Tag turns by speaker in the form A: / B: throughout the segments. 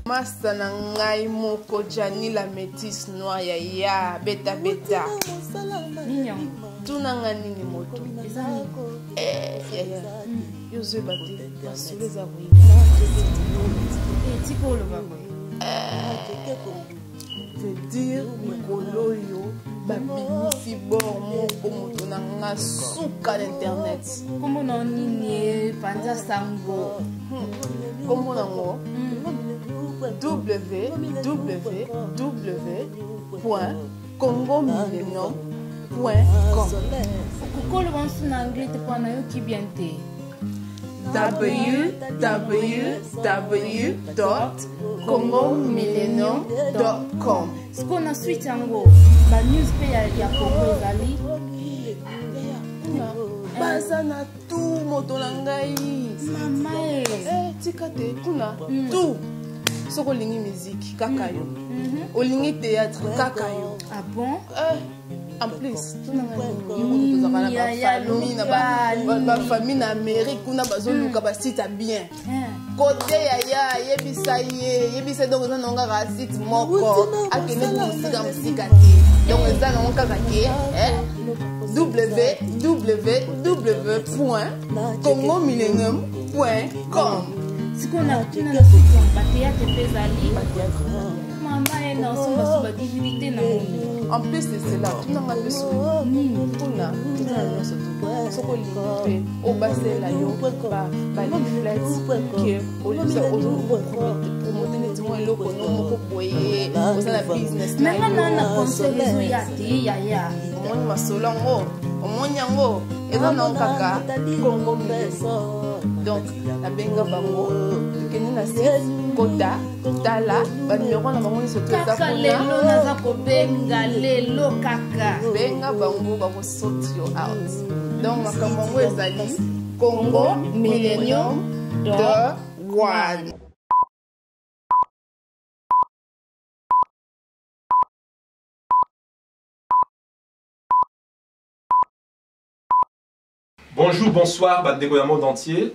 A: Masta na ngai moko Gianni la métisse noire ya ya beta beta.
B: Nini yango?
A: Tuna nga nini moto?
B: Eza nini?
A: Eh, yaya. Yo zoyeba te. Masolo eza koyeba.
B: Eh, tika oloba boye.
A: Veut dire mikolo oyo babimisi bor moko moto na nga suka na internet.
B: Kombo na nini panza sango?
A: Kombo nango www.congomillennium.com.
B: Okoki oloba mosusu na anglais te mpo nayoki bien te.
A: www.congomillennium.com.
B: Sikoyo na suite yango banews mpe ya Congo ezali
A: baza na tout moto na ngai
B: mama
A: eh, tika te kuna tout. Soki olingi miziki kaka yo, olingi théâtre kaka yo.
B: Ah bon?
A: Eh, en plus tozalaka na bafamille na Amérique kuna, bazoluka basite ya bien kote. Yaya, yebisa ye, yebisa. Donc eza nango kaka site moko, akende mosika mosika te. Donc eza nango kaka ke www.congomillennium.com.
B: Sikoyo na tuna, na suite yango bathéâtre mpe ezali? Mama ye na osombasoba DVD te na moni.
A: En plus de cela, tunanga mpe soki kuna toza na nyonso to. Soki olingi mpe obasela yo baleaflet ke ozopromote neti mwa eloko no moko boye, oza na business na
B: me nga na na
A: yo.
B: Concert ezoya te, yaya.
A: Omoni masolo yango, omoni yango eza nango kaka Congo Millennium. Donc nabenga bango, tokende na site, kota tala banumero na bango nyonso to eza
B: kaka
A: kuna.
B: Lelo naza kobenga lelo kaka.
A: Benga bango, bakosort yo out. Donc makambo yango ezali Congo Millennium the one.
C: Bonjour, bonsoir, bandeko ya monde entier.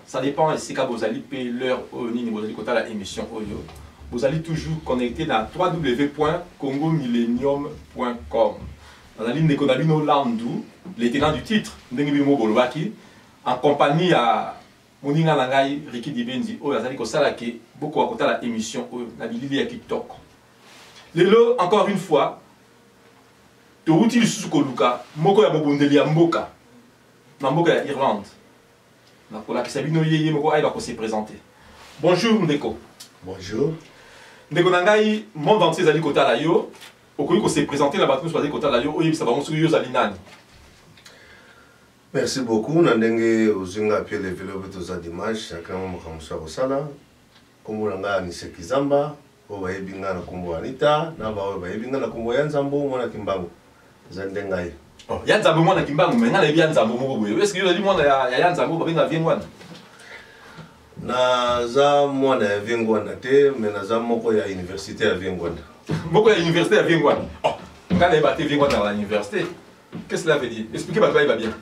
C: Ça dépend esika bozali pe l'heure oyo nini bozali kotala émission oyo. Bozali toujours connecté na www.congomillennium.com. Nazali ndeko na bino Landu, le tenant du titre, ndenge bino bolobaki, en compagnie ya moninga na ngai Ricky Dibenzi oyo azali kosala ke bokoka kotala émission oyo na bilili ya kitoko. Lelo encore une fois, towuti lisusu koluka moko ya mobundeli ya mboka na mboka ya Irlande. Nakolakisa bino ye, ye moko ayeba kose présenter. Bonjour ndeko.
D: Bonjour.
C: Ndeko na ngai, monde entier ezali kotala yo. Okoki kose présenter na bato nyonso bazali kotala yo, oyebisa bango soki yo ozali nani.
D: Merci beaucoup na ndenge ozwi nga mpe levele mpe toza dimanche, chacun mwa makambo mosusu ya kosala. Nkombo na ngai Aniseki Zamba, oyo bayebi ngai na nkombo ya Anita, na baoyo bayebi ngai na nkombo ya Nzambo mwana Kimbangu. Eza nde ngai.
C: Oh, ya Nzambe mwana Kimbangu, me ngai nayebi ya Nzambo moko boye. Est-ce que yo ozali mwana ya Nzambo babenga vie ngwana?
D: Naza mwana ya vie ngwanda te, me naza moko ya université ya vie ngwanda.
C: Moko ya université ya vie ngwana. Oh, ngai nayeba te vie ngwanda na université. Qu'est-ce que cela veut dire? Expliquez bato bayeba bien.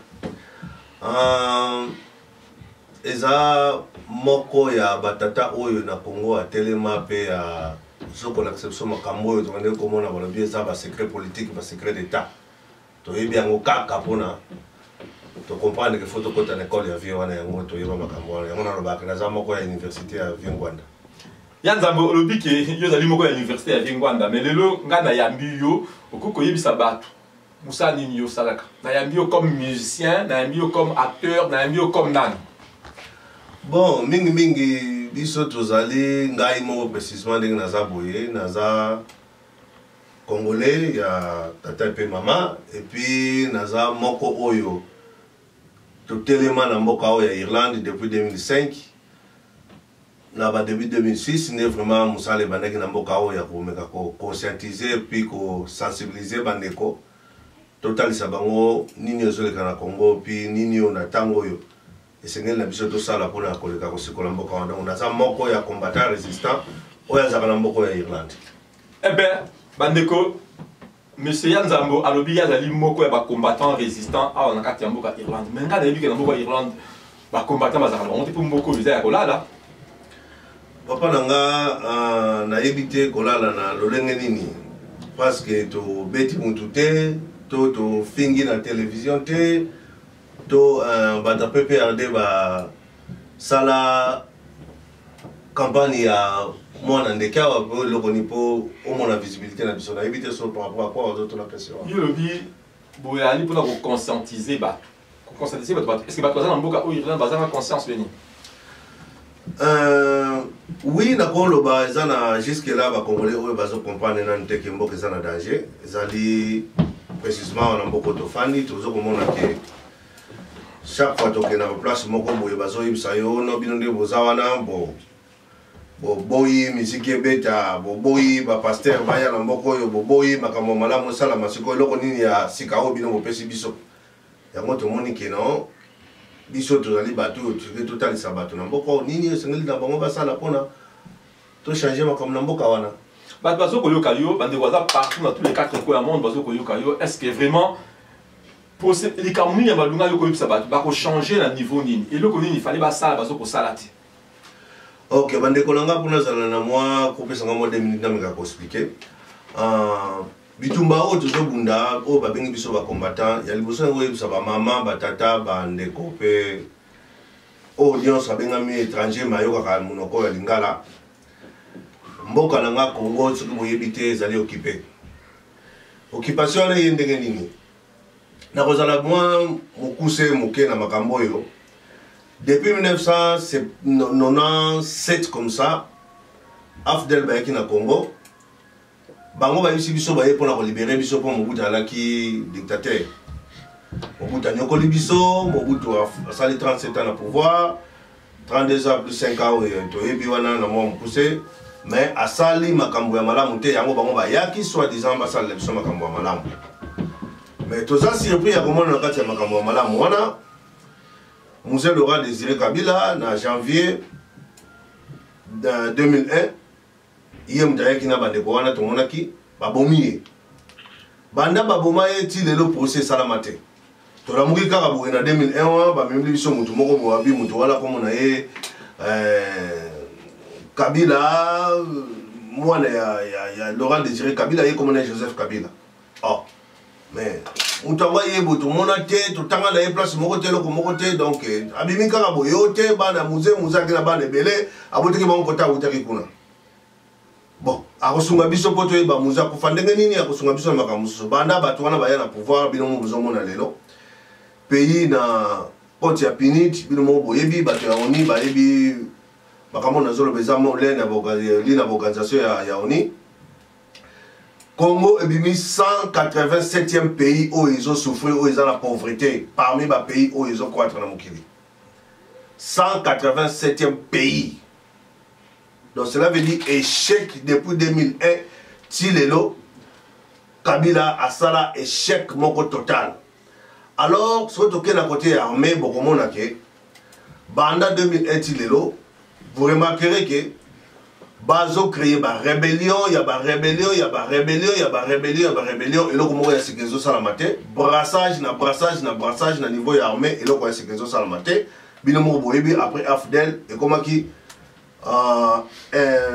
D: Eza moko ya batata oyo na Congo atelema mpe ya ozokolakisa biso makambo oyo tobandeki komona. Balobi eza basecret politique, basecret d'état. Toyebi yango kaka mpona tocomprendre ke faut tokɔta na ekole ya vie wana. Yango toyeba makambo wana. Yango nalobaka naza moko ya université ya vie ngwanda.
C: Ya Nzambe, olobi ke yo ozali moko ya université ya vie ngwanda, mais lelo ngai nayambi yo, okoki koyebisa bato mosala nini yo osalaka? Nayambi yo comme musicien, nayambi yo comme acteur, nayambi yo comme nani?
D: Bon, mingimingi biso tozali, ngai moko précisement ndenge naza boye, naza congolais ya tata mpe mama, et puis naza moko oyo totelema na mboka oyo ya Irlande depuis 2005. Na badébut 2006 nde vraiment mosala ebandaki na mboka oyo ya komeka koconscientiser puis kosensibiliser bandeko, totalisa bango nini ezoleka na Congo, puis nini oyo na ntango oyo esengeli na biso tosala mpona koleka kosikola mboka wana. Donc naza moko ya combattant résistant oyo azalaka na mboka oyo ya Irlande.
C: Eh ben, bandeko, monsieur ya Nzambo alobi ye azali moko ya bacombattant résistant awa na kati ya mboka Irlande, mais ngai nayebi ke na mboka Irlande bacombattant bazalaka na bango te, mpo mboka oyo eza ya kolala.
D: Papa na nga, nayebi te kolala na lolenge nini, parce que tobeti mutu te, to tofingi na télévision te, to bato ya PPRD basala campagne ya mwana ndeke awa po eloko ni mpo omona visibilité na biso. Nayebi te so par rapport à quoi ozotuna question.
C: Yo lobi boye ali mpona koconscientiser bato, koconscientiser bato. Bato, est ce que bato baza na mboka oyo, Irlande, baza na conscience beni?
D: Oui, nakoloba eza na jusque là bacongolais oyo bazocomprendre nanu te ke mboka eza na danger. Ezali précisement na mboka tofandi, tozo komona ke chaque fois tokende na baplace moko boye, bazoyebisa yo no bino nde boza wana, bo boboyi miziki ebeta, boboyi bapasteur baya na mboka oyo, boboyi makambo malamu esalama. Sikoyo eloko nini ya sika oyo bino bopesi biso? Yango tomoni ke non, biso tozali bato oyo tokoki totalisa bato na mboka oyo nini esengeli na bango basala mpona tochange makambo na mboka wana.
C: Bato bazo koyoka yo, bandeko baza partout na tous les quatre coins ya monde, bazo koyoka yo. Est ce que vraiment likambo nini ya malunga yo koyebisa bato bakochange na niveau nini, eloko nini fale basala bazo kosala te?
D: Ok, bandeko na nga, mpona azala na mwa kopesanga mwa 2 minutes, nameka koexpliquer. Bitumba oyo tozobunda, oyo babengi biso bacombattant ya liboso, yango oyebisa bamama, batata, bandeko mpe oyo nyonso abengami étranger me ayokaka monoko ya lingala, mboka na nga Congo, soki boyebi te, ezali occupé. Occupation wana ye ndenge nini? Nakozala mwa mokuse moke na makambo oyo. Depuis 1997 comme ça, AFDL bayaki na Congo. Bango bayebisi biso baye mpona kolibérer biso mpo Mobutu alaki dictateur. Mobutu anyokoli biso. Mobutu asali 37 ans na pouvoir, 32 ans plus 5 ans oyo toyebi wana na mwa mokuse, mais asali makambo ya malamu te. Yango bango bayaki soi disant basalela biso makambo ya malamu, mais toza surpris ya komona na kati ya makambo ya malamu wana, Mzee Laurent Désiré Kabila, na janvier 2001, ye moto ayaki na bandeko wana, tomonaki babomi ye. Banda baboma ye ti lelo, procès esalama te. Tolamuki kaka boye na 2001 wana, bamemeli biso motu moko boye, abi motu wana kombo na ye Kabila, mwana ya Laurent Désiré Kabila, ye kombo na ye Joseph Kabila. Oh, mais moto yango aye boye, tomona te, totanga na ye place moko te, eloko moko te. Donc abimi kaka boye yo te. Bana Mzee, Mzee aki na bana ebele, abotaki bango kota awutaki kuna. Bon, akosunga biso mpo toyeba Mzee akufa ndenge nini, akosunga biso na makambo mosusu. Banda bato wana baya na pouvoir, bino mo bozomona lelo pays na compte ya PNUD. Bino moko boyebi, bato ya ONU bayebi makambo nazoloba, eza li na baorganisation ya ONU. Congo ebimi 187e pays oyo ezosouffrir, oyo eza na pauvreté parmi bapays oyo ezocroître na mokili. 187e pays, donc cela veut dire échec depuis 2001 ti lelo. Kabila asala échec moko total. Alors soki tokei na côté ya armée, bokomona ke banda 2001 ti lelo, vous remarquerez ke bazocréer barébellion ya barébellion ya barébellion ya barébellion ya barébellion. Eloko moko ya sika ezosalama te. Brassage na brassage na brassage na niveau ya armée, eloko ya sika ezosalama te. Bino moko boyebi, après AFDL ekomaki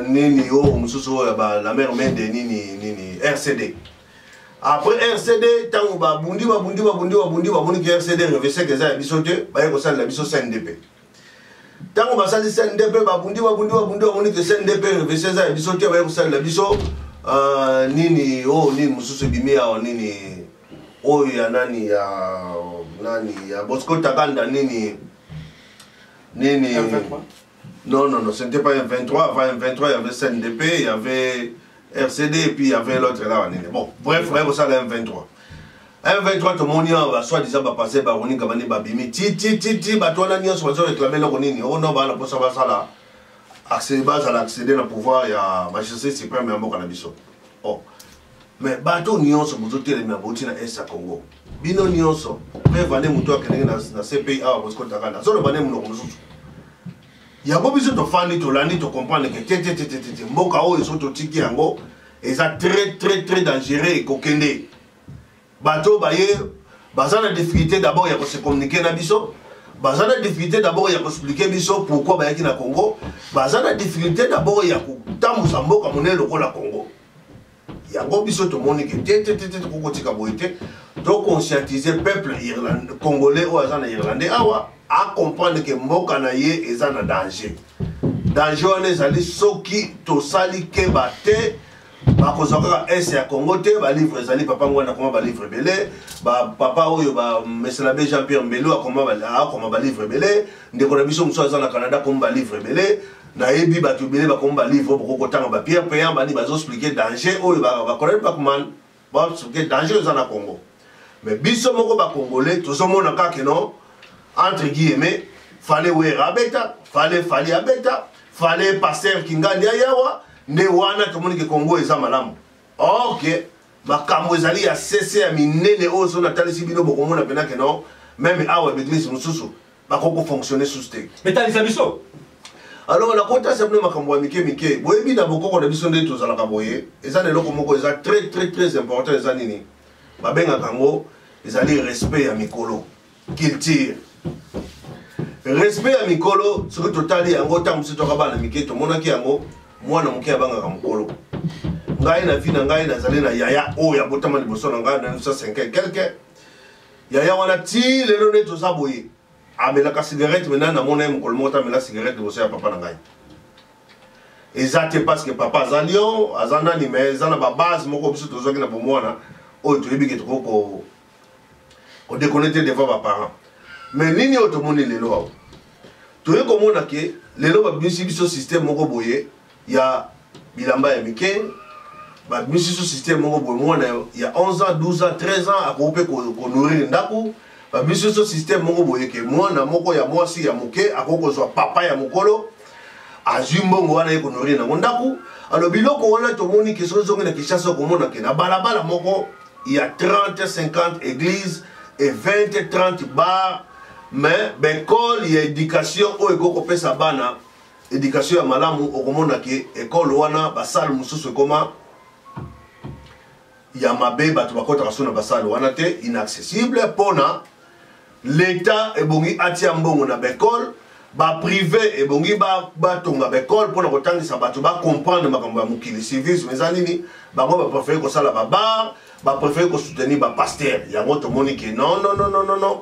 D: nini oyo mosusu oyo ya Lambert Mende, nini nini, RCD. Après RCD, ntango babundi babundi babundi babundi, bamoni ke RCD revesek eza ya biso te, baye kosalela biso CNDP. Ntango basali CNDP, babundi babundi babundi, bamoni ke CNDP revese eza ya biso te, baye kosalela biso nini oyo, nini mosusu ebimi awa, nini oyo ya nani, ya nani, ya Bosco Ntaganda, nini nini.
A: M23.
D: Non, non, non, ce n'était pas M23. Avant M23, il y avait CNDP, il y avait RCD, et puis il y avait l'autre là. Bon, bref, il y ça, M23. M23, tout le monde va soi-disant va passer par Roni Kabani Babimi. Ti, ti, ti, ti, bato wana nyonso bazo réclamer eloko nini? Oh non, bana posa basala accéder, bazala accéder na pouvoir ya magistrat suprême ya mboka na biso. Oh. Mais bato nyonso bozotelemela, bouti na est ya Congo. Bino nyonso, mpe vande moto akendenge na CPI awa, bozikotaka nazoloba nde monoko mosusu. Yango biso tofandi, tolandi, tocomprendre ke te te te te te, mboka oyo soki totiki yango, eza très très très dangereux. Ekokende. Bato baye baza na difficulté d'abord ya kose communiquer na biso. Baza na difficulté d'abord ya koexpliquer biso pourquoi bayaki na Congo. Baza na difficulté d'abord ya kotambusa mboka monene lokola Congo. Yango biso tomoni ke te te te te, tokoki kotika boye te. Toconscientiser peuple Irlande, congolais oyo aza na Irlandais awa, acomprendre ke mboka na ye eza na danger. Danger wana ezali soki tosali keba te, bakozwa kaka est ya Congo te. Balivre ezali, papa Ngwanda akoma balivre ebele, bapapa oyo bamesela be Jean Pierre Mbelo akoma balivre ebele, ndeko na biso mosusu aza na Canada akoma balivre ebele, nayebi bato ebele bakoma balivre. Bokoki kotanga ba Pierre Péan, bani bazoexpliquer danger oyo, bacolonel Bachmann baexpliquer danger eza na Congo. Mais biso moko bacongolais tozomona kaka non, entre guillemets, fallait Wera abeta, fallait Fally abeta, fallait pasteur Kingandi ayawa, nde wana tomoni ke Congo eza malamu. Or ke makambo ezali ya sese ya minene oyo so natalisi bino, bokomona mpena ke non, même awa baeglise mosusu bakoki kofonctionner susu te.
C: Mais talisa biso.
D: Alors nakotalisa bino makambo ya mike mike. Boyebi, na bokoko na biso nde tozalaka boye, eza na eloko moko eza très très très important. Eza nini babengaka yango? Ezali respect ya mikolo, culture, respect ya mikolo. Soki totali yango, ntango mosusu toka bana mike, tomonaki yango, mwana moke abangaka mokolo. Ngai na vie na ngai, nazali na yaya oyo abotama liboso na ngai na 1905 quelque. Yaya wana ti lelo nde toza boye amelaka cigarette. Maintenant namona ye mokolo moko te amela cigarette liboso ya papa na ngai. Eza te parce que papa aza lion, aza nani, mais eza na babase moko biso tozwaki na bomwana oyo toyebi ke tokoki kodéconner te devant baparent. Mais nini oyo tomoni lelo awa? Toye komona ke lelo babimisi biso système moko boye ya bilamba ya mike, babimisi biso système moko boye, mwana ya 11 ans, 12 ans, 13 ans akoki mpe konourrir ndako. Babimisi biso système moko boye ke mwana moko ya mwasi ya moke akoki kozwa papa ya mokolo, azwi mbongo wana, ye konourrir nango ndako. Alors biloko wana tomoni ke soki ozongi na Kinshasa, okomona ke na balabala moko ya 30 50 église et 20 30 bar. Mais baekole ya éducation oyo ekoki kopesa bana éducation ya malamu, okomona ke ekole wana, basale mosusu ekoma ya mabe, bato bakɔtaka so na basale wana te, inaccessible. Mpona l'État ebongi atia mbongo na baekole, baprivé ebongi batonga baekole mpona kotangisa bato, bacomprendre makambo ya mokili, civisme eza nini. Bango bapréféré kosala babar, bapréféré kosoutenir bapasteur. Yango tomoni ke non, non, non, non, non, non.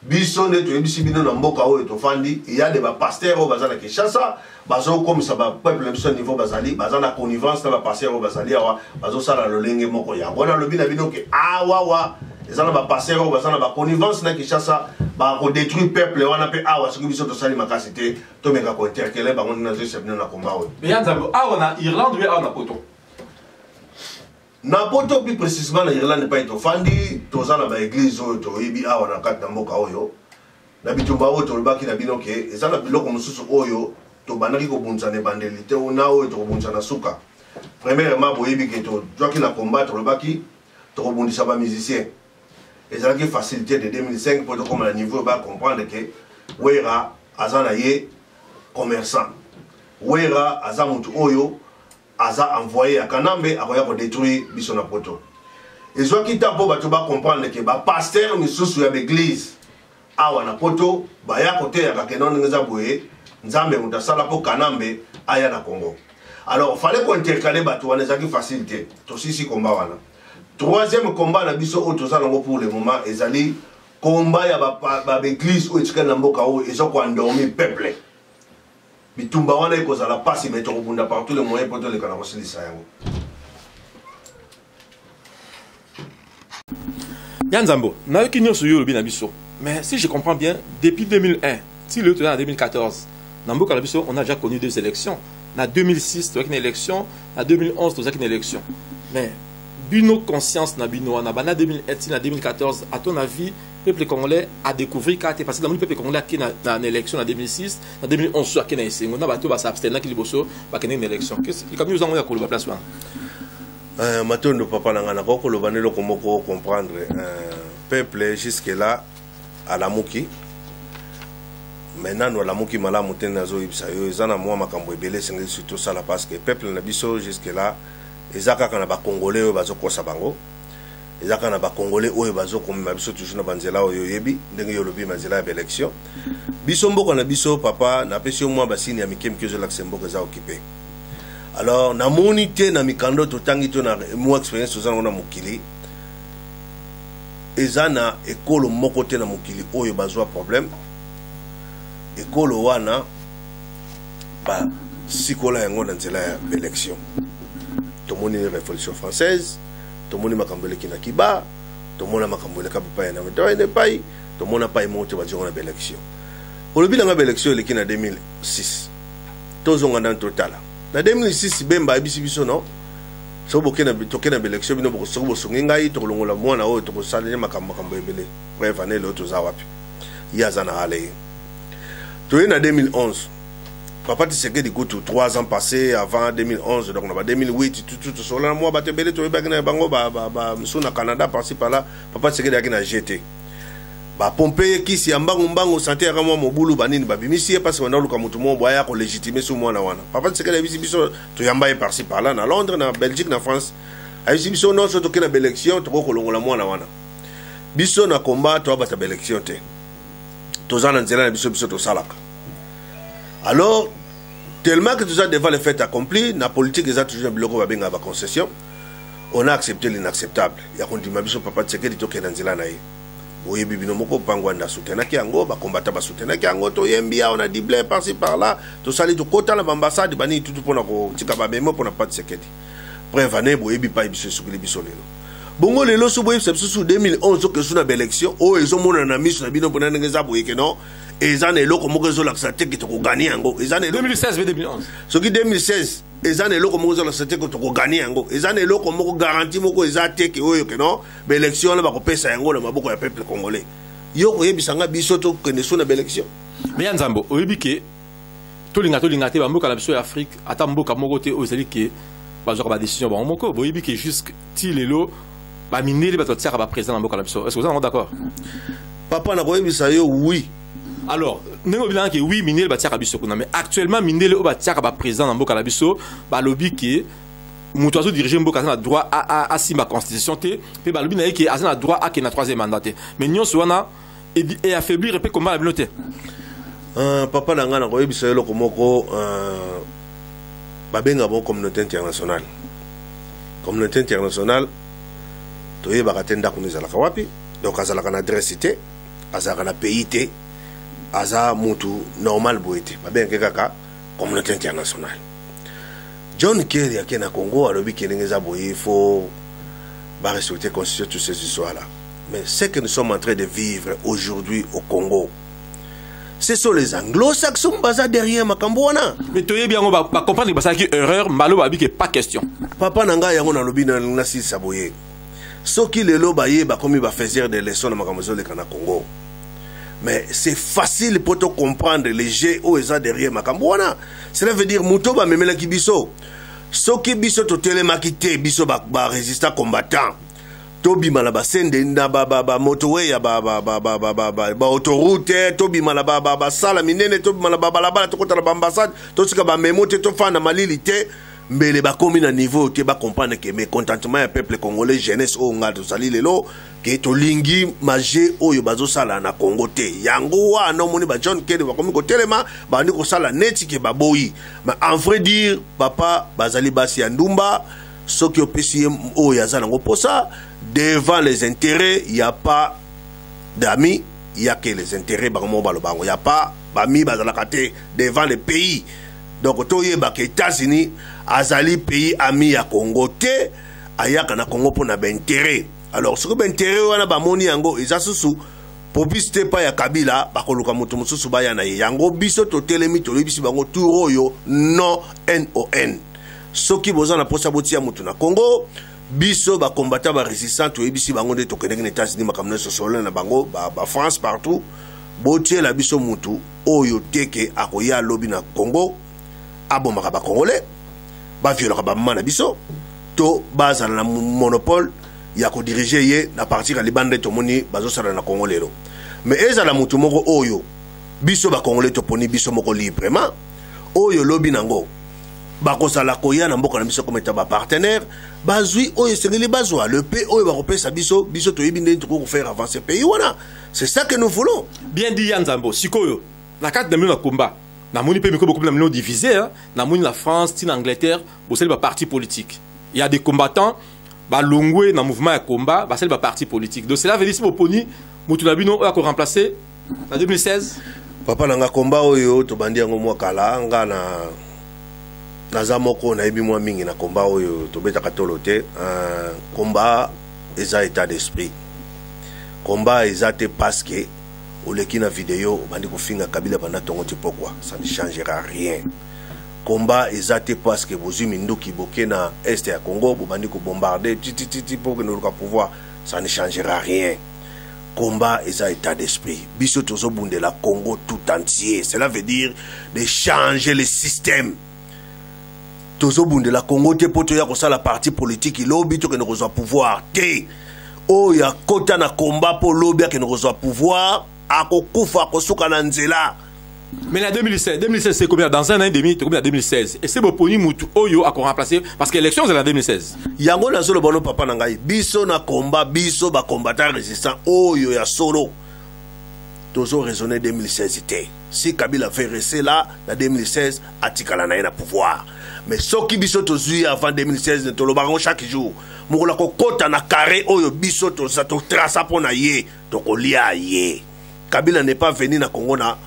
D: Biso nde toyebisi bino, na mboka oyo tofandi, eya de bapasteur oyo baza na Kinshasa, bazokomisa bapeuple na biso niveau bazali, baza na connivence na bapasteur oyo bazali awa, bazosala lolenge moko. Yango nalobi na bino ke awawa eza na bapasteur oyo baza na baconnivence na Kinshasa, bakodétruire peuple wana mpe awa soki biso tosali makasi te, tomeka kointerpeller bango. Nde nazoyesa bino na komba oyo.
C: Mais ya Nzambe, awa na Irlande oye awa na Poto?
D: Na Poto, plus précisement na Irlande epai tofandi, toza na baeglise oyo toyebi awa na kati na mboka oyo. Na bitumba oyo tolobaki na bino ke eza na biloko mosusu oyo tobandaki kobundisa na ebandeli te na oyo tokobundisa na suka. Premièrement, boyebi ke tozwaki na combat, tolobaki tokobundisa bamusicien. Ezalaki facilité de 2005 mpo tokóma na niveau bacomprendre ke Wera aza na ye commerçant, Wera aza motu oyo aza envoyé ya Kanambe, akoya kodétruire biso na Poto. Ezwaki ntan mpo bato bacomprendre ke bapasteur misusu ya baeglise awa na Poto baya koteyaka ke no, ndenge eza boye, Nzambe moto asala mpo Kanambe aya na Congo. Alors fallait kointercaler bato wana, ezalaki facile te. Tosisi komba wana. Troisième combat na biso oyo toza nango pour le moment ezali combat ya baeglise oyo etikali na mboka oyo eza koendormir peuple. Bitumba wana ekozala mpasi, mais tokobunda par tous les moyens mpo toleka na kosilisa yango.
C: Ya Nzambo, nayoki nyonso yo olobi na biso, mais si je comprends bien, depuis 2001 ti lelo toza na 2014, na mboka na biso on a déjà connu deux élections. Na 2006 tozalaki na élection, na 2011 tozalaki na élection. Mais bino, conscience na bino wana, banda 2001 ti na 2014, à ton avis, peuple congolais a découvrir kaka te? Parce que namoni peuple congolais ake na élection na 2006, na 2011 so ake na esengo na bato basabstenaki liboso, bakendeki na élection. Likambo ozango ya koloba place wana?
D: Matondo papa na ngai. Nakoki koloba nde eloko moko, comprendre peuple jusque là alamuki, mais nanu alamuki malamu te. Nazoyebisa yo, eza na mwa makambo ebele esengeli surtout tosala, parce que peuple na biso jusque là eza kaka na bacongolais oyo bazokosa bango. Eza kaka na bacongolais oyo bazokomema biso toujours na banzela oyo oyebi ndenge yo olobi, banzela ya baélection. Biso mboka na biso, papa, napesi yo mwa basigne ya mike mike ezolakisa mboka eza occupé. Alors namoni te na mikanda totangi to na mwa expérience toza nango na mokili, eza na ekolo moko te na mokili oyo bazwa problème, ekolo wana basikola yango na nzela ya baélection. Tomoni Révolution française, tomoni makambo eleki na Kiba, tomona makambo eleka epai na epai, tomona pai moko te bazonga na baélection. Olobi nanga baélection eleki na 2006, tozonga ndani totala na 2006. Bemba ayebisi biso: non, soki toke na baélection, bino soki bosongi ngai, tokolongola mwana oyo, tokosaleli makambo makambo ebele. Bref, ane lelo toza wapi? Ye aza na ale ye. Toye na 2011, papa Tshisekedi kutu 3 ans passé avant 2011, donc na ba 2008 tutu tosola na mwa bato ebele toyebaki na bango misu na Canada, par-ci par-là. Papa Tshisekedi ayaki na gt, bapompe ye kisi ya mbangu mbangu, santé yaka mwa mobulu, banini, babimisi ye parce banda oluka motu moko boye aya kolégitimer su mwana wana. Papa Tshisekedi ayebisi biso, toyamba ye par-ci par-là na Londres, na Belgique, na France, ayebisi biso: nyonso toke na baélection, tokoki kolongola mwana wana. Biso na komba toabata baélection te, toza na nzela na biso, biso tosalaka. Alors tellement que toza devant le fait accompli, na politique eza toujours na biloko babengaka baconcession. On a accepté l'inacceptable ya kondima biso papa Tshisekedi, tokende na nzela na ye. Oyebi bino moko, Pangwanda asoutenaki yango, bakombata basoutenaki yango, toyembi awa na Dublin, par-ci par-là, tosali, tokota na baambassade, banini tutu mpona kotika bamemo mpona papa Tshisekedi. Preuve ane, boyebi pai biso esukili biso lelo. Bongo lelo so boyebisa biso su 2011 oke su na baélection oyo ezomonana na miso na bino mpona ndenge eza boye ke non, eza na eloko moko ezolakisa te ke tokogagner yango. Eza na
C: 2016 mpe 2011.
D: Soki 2016, eza na eloko moko ezolakisa te ke tokogagner yango. Eza na eloko moko, garantie moko eza te ke oyo ke non, baélection wana bakopesa yango na maboko ya peuple congolais. Yo koyebisa nga biso tokende so na baélection?
C: Mais ya Nzambe, oyebi ke tolinga tolinga te, bamboka na biso ya Afrique, ata mboka moko te oyo ezali ke bazwaka badécision bango moko. Boyebi ke jusque ti lelo bamindele bato batiaka baprésident na mboka na biso. Est ce que oza nango d'accord?
D: Papa, nakoyebisa yo, oui.
C: Alors ndenge obilanga ke oui, mindele batiaka biso kuna, mais actuellement mindele oyo batiaka baprésident na mboka na biso balobi ke moto azodirige mboka aza na droit asimba constitution te, mpe balobi na ye ke aza na droit akende na troisième mandat te. Mais nyonso wana eaffaiblir mpe komba na bino te?
D: Papa na ngai, nakoyebisa yo eloko moko. Babenga bango communauté internationale. Communauté internationale, toyebaka te ndako no ezalaka wapi. Donc azalaka na adresse te, azalaka na pays te, aza mutu normal boye te. Babengaki kaka communauté internationale. John Kerry ake na Congo, alobi ke ndenge eza boye, il faut barespecter constitution, toutes ces histoires là. Mais ce que nous sommes en train de vivre aujourd'hui au Congo, ce sont les Anglo-Saxons baza derrière makambo wana.
C: Mais toyebi yango, bacomprendre basalaki erreur mbalo, babi ke pas question.
D: Papa na ngai, yango nalobi nasilisa boye: soki lelo baye bakomi bafaiseur de leçon na makambo ezoleka na Congo, mais c'est facile po to comprendre les jeux oyo eza derrière makambo wana. Cela veut dire moto bamemelaki biso, soki biso totelemaki te, biso barésistant combattant, tobima na basende na bamotorway ya baautoroute, tobima na basala minene, tobima na babalabala, tokota na baambassade, tosika bamemo te, tofanda malili te, mbele bakomi na niveau te bacomprendre ke mécontentement ya peuple congolais, jeunesse oyo ngai tozali lelo, ke tolingi maje oyo bazosala na Congo te. Yango wana omoni ba John Kerry bakomi kotelema, bandi kosala neti ke baboyi. Mais en vrai dire, papa, bazali basi ya ndumba. Soki opesi ye oyo aza nango posa, devant les intérêts y a pas d'amis, y a que les intérêts. Bango moko baloba yango, y a pas bami, bazalaka te devant le pays. Donc toyebaka, États-Unis azali pays ami ya Congo te. Ayaka na Congo mpona baintérêt. Alors soki baintérêt wana bamoni yango eza susu propice te epai ya Kabila, bakoluka moto mosusu baya na ye. Yango biso totelemi, toyebisi bango tour oyo non, non. Soki boza na mposa botia moto na Congo, biso bacombattant barésistant toyebisi bango nde tokendeki na États-Unis, makambo nyonso solo na bango, bafrance, ba partout, botiela biso mutu oyo teke akoya alobi na Congo abomaka bacongolais, baviolaka bamama na biso, to bazala na monopole ya kodiriger ye na partir ya libanda. Tomoni bazosala na Congo lelo, mais ezala mutu moko oyo biso bacongolais toponi biso moko librement, oyo lobi nango Bakozala koya na mboka na biso comme étant bapartenaire, bazwi oyo esengeli bazwa, le pe oyo bakopesa biso, biso toyebi ndenge tokoki kofaire avancer pays wana. C'est ça que nous voulons.
C: Bien dit, ya Nzambo. Sikoyo, na kati na bino na combat, namoni mpe mikolo bokomi na bino divisé, hein? Namoni na France ti na Angleterre bosali baparti politique. Il y a des combattants balongwe na mouvement ya combat, basali baparti politique. Donc cela veut dire si boponi motu na bino oyo akoremplace na 2016?
D: Papa na nga, combat oyo tobandi yango mwa kala. Nga na naza moko nayebi mwa mingi na combat oyo, tobetaka tolo te. Combat eza état d'esprit. Combat eza te parce que oleki na video, obandi kofinga Kabila banda ntongo ti pokwa, ça ne changera rien. Combat eza te parce que bozwi minduki, boke na est ya Congo, bobandi kobombarde titititi mpo okende oluka pouvoir, ça ne changera rien. Combat eza état d'esprit. Biso tozobundela Congo tout entier, cela veut dire de changer le système. Tozobundela Congo te mpo toya kosala parti politique, lobi tokende kozwa pouvoir te. Oyo akota na combat mpo lobi akende kozwa pouvoir, akokufa, akosuka na nzela.
C: Mais la 2016, 2016, c'est combien? Dans un an et demi, c'est combien, 2016? Et c'est boponi mutu oyo akoremplacer, parce que l'élection, c'est la 2016.
D: Yango nazoloba no, papa na ngai, biso na combat, biso bacombattant résistant oyo ya solo, tozo raisonner 2016 te. Si Kabila fait rester là na 2016, atikala na ye na pouvoir. Mais soki biso tozwi avant 2016, tolobaka yango chaque jour, mokolo akokɔta na carré oyo biso toza totraça mpo na ye, tokolia ye. Kabila n'est pas venu na Congo na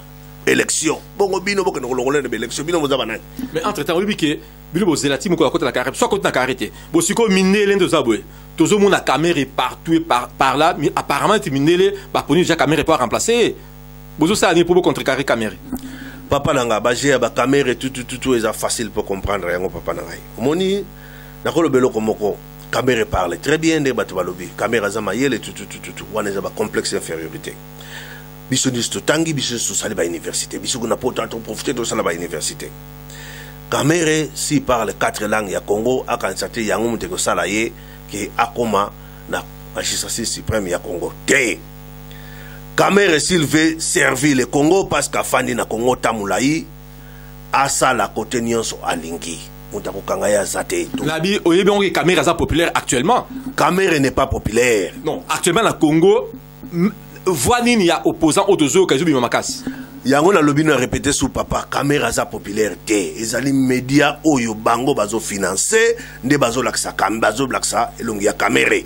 D: élection. Bongo bino bokende kolongola na baélection, bino boza banani?
C: Mais entre temps, oyebi ke bino bozela ti mokolo akota na carré, so akota na carré te. Bosikoyo mindele nde toza boye, tozomona Kamerhe partout et par là, mais apparemment ti mindele baponi déjà Kamerhe po remplacer. Bozosala nini mpo bocontrecarrer Kamerhe?
D: Papa na nga, baje ya baKamerhe tutututu eza facile mpo comprendre yango. Papa na ngai, omoni, nakoloba eloko moko: Kamerhe parle très bien. Nde bato balobi Kamerhe aza mayele tututututu, wana eza bacomplexe infériorité. Biso nyonso totangi, biso nyonso tosali bauniversité, biso kuna po toprofite tosala bauniversité. Kamerhe, s'il parle quatre langues ya Congo, akanisa te yango moto ekosala ye ke akoma na magistrature suprême ya Congo te. Kamerhe, s'il veut servir le Congo, parce qu'afandi na Congo ta molai, asala kote nyonso alingi, moto akokanga ye aza te.
C: Nabi oyebi yango ke Kamerhe aza populaire actuellement.
D: Kamerhe n'est pas populaire.
C: Non, actuellement na Congo, voix nini ya opposant oyo tozoyoka ezobima makasi?
D: Yango nalobi na répété su, papa, Kamerhe aza populaire te. Ezali média oyo bango bazofinance nde bazolakisa, bazolakisa elongi ya Kamerhe.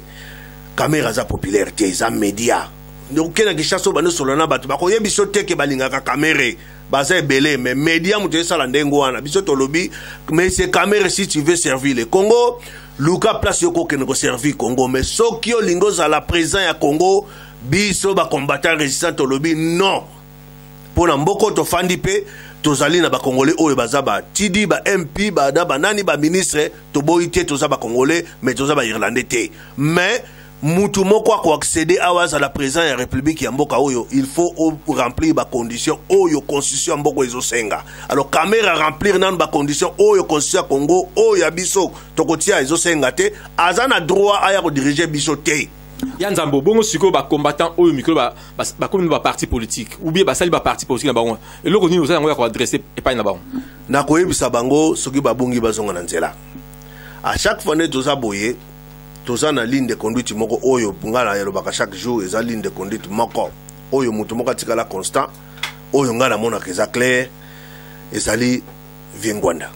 D: Kamerhe aza populaire te, eza média. Oke na Kinshasa, oyo bandosolola na bato, bakoyebi biso te ke balingaka Kamerhe, baza ebele. Mais média moto esala ndenge wana. Biso tolobi: monsieur Kamerhe, si tu veux servir le Congo, luka place yo kokende koservir Congo. Mais soki olingi ozala président ya Congo, biso bacombattant résistant tolobi non. Mpo na mboka oyo tofandi mpe tozali na bacongolais oyo baza batidi, ba MP, bana banani, baministre, toboyi te, toza bacongolais, mais toza bairlandais te. Mais mutu moko akoaccéder awa azala président ya république ya mboka oyo, il faut remplir bacondition oyo constitution ya mboka ezosenga. Alors Kamerhe remplir nanu bacondition oyo constitution ya Congo oyo ya biso tokotia ezosenga te, aza na droit aya kodirige biso te.
C: Ya Nzambe, bongo sikoyo bacombattant oyo mikolo bakomi na baparti politique ou bien basali baparti politique na bango, eloko nini oza yango ya koadresse epai na bango?
D: Nakoyebisa bango, soki babongi, bazonga na nzela. À chaque fois nde toza boye, toza na ligne de conduite moko oyo ngai nayelobaka chaque jour. Eza ligne de conduite moko oyo moto moko atikala constant, oyo ngai namonaka eza clair, ezali vieux Ngbanda,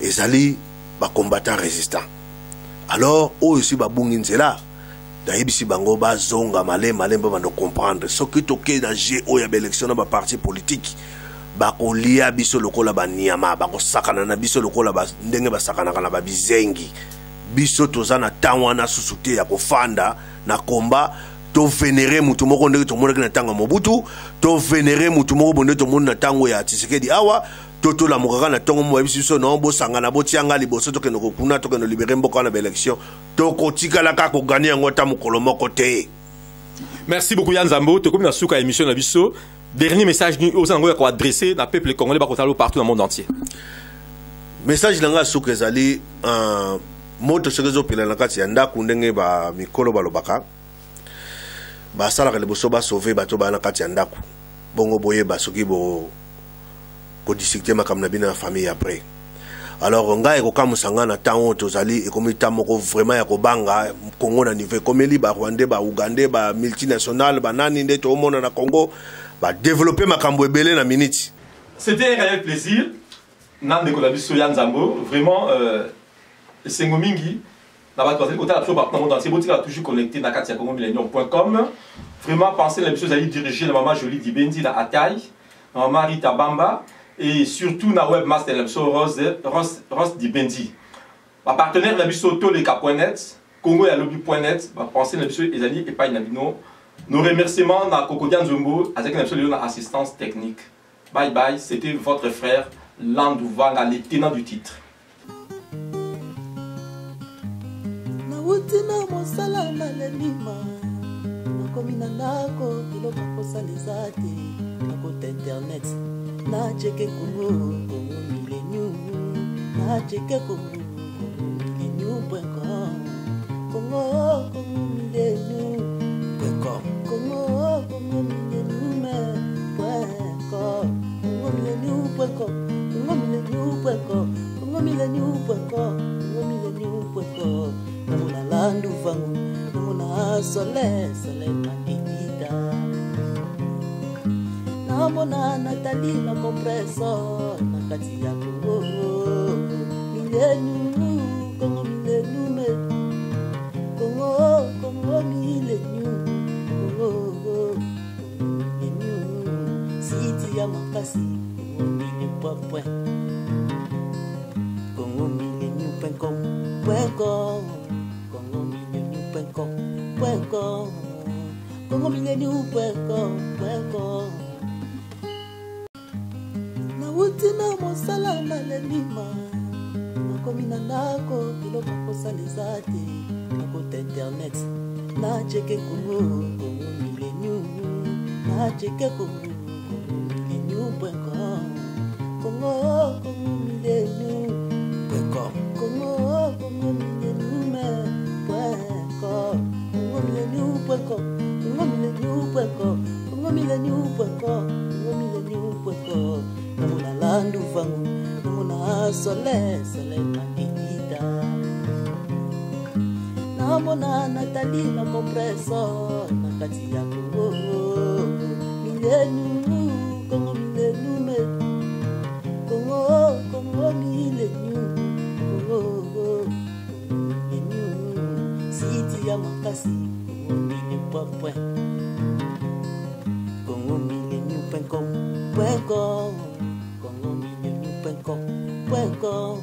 D: ezali bacombattant résistant. Alors oyo si babungi nzela, nayebisi bango bazonga malembe malembe, bando comprendre. Soki tokei na jeu oyo ya baélection na baparti politique, bakolia biso lokola banyama, bakosakana na biso lokola ndenge basakanaka na babizengi. Biso toza na ntango wana susu te ya kofanda na combat, tovénérer mutu moko ndenge tomonaki na ntango ya Mobutu, tovénérer mutu moko bo nde tomoni na ntango ya Tshisekedi awa. To tolamukaka na ntongo mo, bayebisi biso: "Non, bosangana, botianga liboso, tokende kokuna, tokende libérer mboka wana." Baélection, tokotikala kaka kogagner yango ata mokolo moko te.
C: Merci beaucoup, ya Nzambo. Tokomi na suka ya émission na biso. Dernier message nini oza nango ya koadresse na peuple congolais bakotala partout dans le monde entier?
D: Message na ngai ya suka ezali: moto soki ezopela na kati ya ndako, ndenge bamikolo balobaka, basalaka liboso basauve bato baya na kati ya ndako. Bongo boyeba soki bo kodiscute makambo na bino ya famille après. Alors ngai ekokamwisa ngai na ntango oyo tozali, ekomi ntango moko vraiment ya kobanga Congo na niveau ekomeli. Barwandais, baougandais, bamultinational, banani nde toomona na Congo badévelopper makambo ebele na miniti.
C: C'était un réel plaisir na ndeko na biso ya Nzambo. Vraiment, esengo mingi na bato bazali kotala biso partout na monde entier. Botikala toujours connecté na kati ya congomillennium.com. Vraiment, pensée na biso ezali dirigé na mama Jolie Dibendi na Atai, na mama Rita Bamba et surtout na webmaster na biso Rose, Rose, Rose Dibendi, bapartenaire na biso toleka.net, congo ya lobi.net. Bapensée na biso ezali epai na bino. Nos remerciements na Kokodia Nzombo, azalaki na biso lelo na assistance technique. Bye bye, c'était votre frère Landou Vanga, le tenant du titre.
A: Nawuti na mosala, nalelima, nakomi na ndako, biloko kosala eza te. Nakota internet, nacheke Kongo, Kongo Millennium, nacheke Kongo, Kongo Millennium.com, Kongo, Kongo Millennium.com, Kongo, Kongo Millennium.com, Kongo Millennium.com, Kongo Millennium.com, Kongo Millennium.com, Kongo Millennium.com. Namona Landu Vangu, namona Sole, Sole Mandikita, namona Natali na compressor na kati ya Kongo Millennium, Kongo Millennium, Kongo, Kongo Millennium, Kongo, Kongo Millennium, site ya makasi, Kongo Millennium point point, Kongo Millennium.com point com, Kongo Millennium.com point com, Kongo Millennium.com point com. Nawuti na mosala, nalelima, nakomi na ndako, biloko kosala eza te. Nakota internet, nacheke Kongo, Kongo Millennium, nacheke Kongo, Kongo Millennium.com, Kongo, Kongo Millennium.com, Kongo, Kongo Millennium.com, Kongo Millennium.com, Kongo Millennium.com, Kongo Millennium.com, Kongo Millennium.com. Namona Landu Vangu, namona Sole, Sole Mandikita, namona Natali na compressor na kati ya Kongo Millennium, Kongo Millennium, Kongo, Kongo Millennium, Kongo, Kongo Millennium, site ya makasi, Kongo Millennium point point, Kongo Millennium.com point com, Kongo Millennium.com point com.